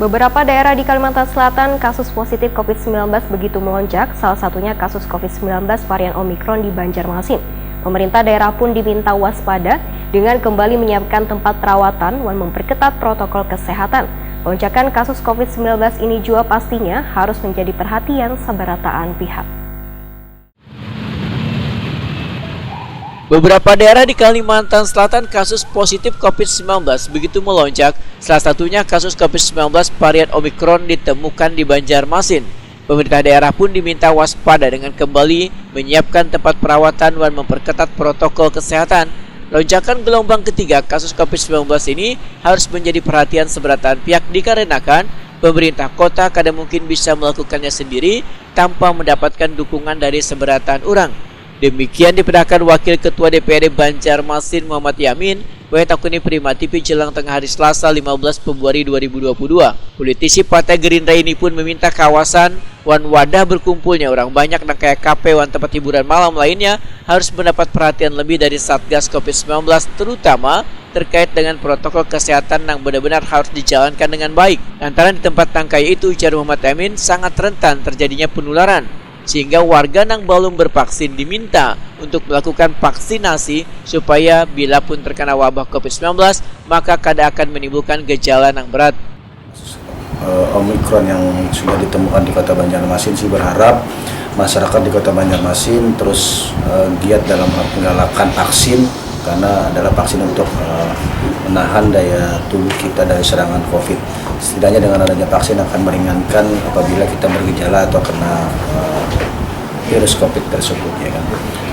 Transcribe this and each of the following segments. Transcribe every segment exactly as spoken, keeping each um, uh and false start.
Beberapa daerah di Kalimantan Selatan kasus positif covid sembilan belas begitu melonjak, salah satunya kasus covid sembilan belas varian Omicron di Banjarmasin. Pemerintah daerah pun diminta waspada dengan kembali menyiapkan tempat perawatan dan memperketat protokol kesehatan. Lonjakan kasus covid sembilan belas ini juga pastinya harus menjadi perhatian seberataan pihak. Beberapa daerah di Kalimantan Selatan kasus positif covid sembilan belas begitu melonjak, salah satunya kasus covid sembilan belas varian Omicron ditemukan di Banjarmasin. Pemerintah daerah pun diminta waspada dengan kembali menyiapkan tempat perawatan dan memperketat protokol kesehatan. Lonjakan gelombang ketiga kasus covid sembilan belas ini harus menjadi perhatian seberataan pihak dikarenakan pemerintah kota kada mungkin bisa melakukannya sendiri tanpa mendapatkan dukungan dari seberataan orang. Demikian dipedahkan Wakil Ketua D P R D Banjarmasin Muhammad Yamin, wayah takuni Prima T V jelang tengah hari Selasa lima belas Februari dua ribu dua puluh dua. Politisi Partai Gerindra ini pun meminta kawasan wan wadah berkumpulnya orang banyak nang kaya kafe wan tempat hiburan malam lainnya harus mendapat perhatian lebih dari Satgas covid sembilan belas, terutama terkait dengan protokol kesehatan nang benar-benar harus dijalankan dengan baik. Lantaran di tempat nang kaya itu, ujar Muhammad Yamin, sangat rentan terjadinya penularan, sehingga warga nang balum bervaksin diminta untuk melakukan vaksinasi supaya bila pun terkena wabah covid sembilan belas, maka kada akan menimbulkan gejala nang berat. Eh, Omicron yang sudah ditemukan di Kota Banjarmasin sih, berharap masyarakat di Kota Banjarmasin terus, eh, giat dalam hal penggalakan vaksin, karena adalah vaksin untuk, eh, menahan daya tubuh kita dari serangan covid. Setidaknya dengan adanya vaksin akan meringankan apabila kita bergejala atau kena, eh, virus covid tersebut, ya kan.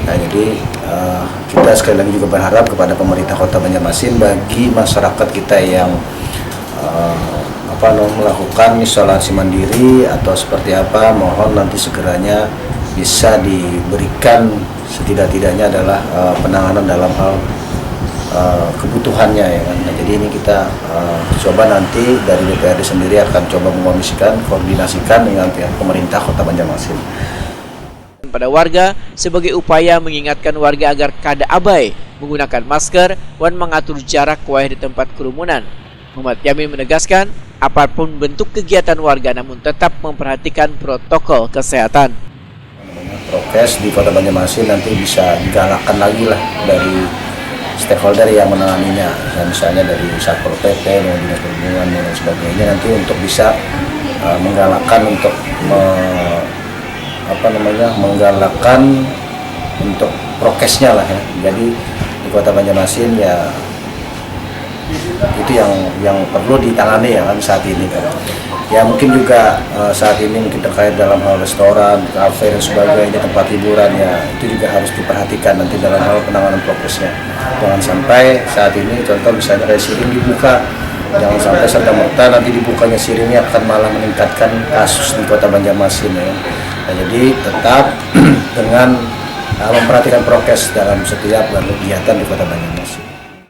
Nah, jadi, eh, kita sekali lagi juga berharap kepada pemerintah Kota Banjarmasin, bagi masyarakat kita yang, eh, apa namanya, melakukan isolasi mandiri atau seperti apa, mohon nanti segeranya bisa diberikan setidak-tidaknya adalah, eh, penanganan dalam hal, eh, kebutuhannya, ya kan. Nah, jadi ini kita, eh, coba nanti dari D P R D sendiri akan coba mengkondisikan, koordinasikan dengan pihak pemerintah Kota Banjarmasin. Pada warga sebagai upaya mengingatkan warga agar kada abai menggunakan masker wan mengatur jarak wayah di tempat kerumunan. Muhammad Yamin menegaskan, apapun bentuk kegiatan warga namun tetap memperhatikan protokol kesehatan. Prokes di Kota Banjarmasin nanti bisa digalakan lagi lah dari stakeholder yang menanganinya, ya, misalnya dari Satpol P P, dengan Dinas Perhubungan, dan lain sebagainya, nanti untuk bisa, eh, menggalakkan untuk me- apa namanya, menggalakkan untuk prokesnya lah, ya. Jadi di Kota Banjarmasin, ya, itu yang yang perlu ditangani, ya kan, saat ini kan. Ya, mungkin juga, eh, saat ini mungkin terkait dalam hal restoran, kafe, dan sebagainya, tempat hiburan, ya, itu juga harus diperhatikan nanti dalam hal penanganan prokesnya. Jangan sampai saat ini, contoh misalnya kayak Siring dibuka, jangan sampai serta merta nanti dibukanya Siring ini akan malah meningkatkan kasus di Kota Banjarmasin, ya. Nah, jadi tetap dengan, uh, memperhatikan prokes dalam setiap kegiatan di Kota Banjarmasin.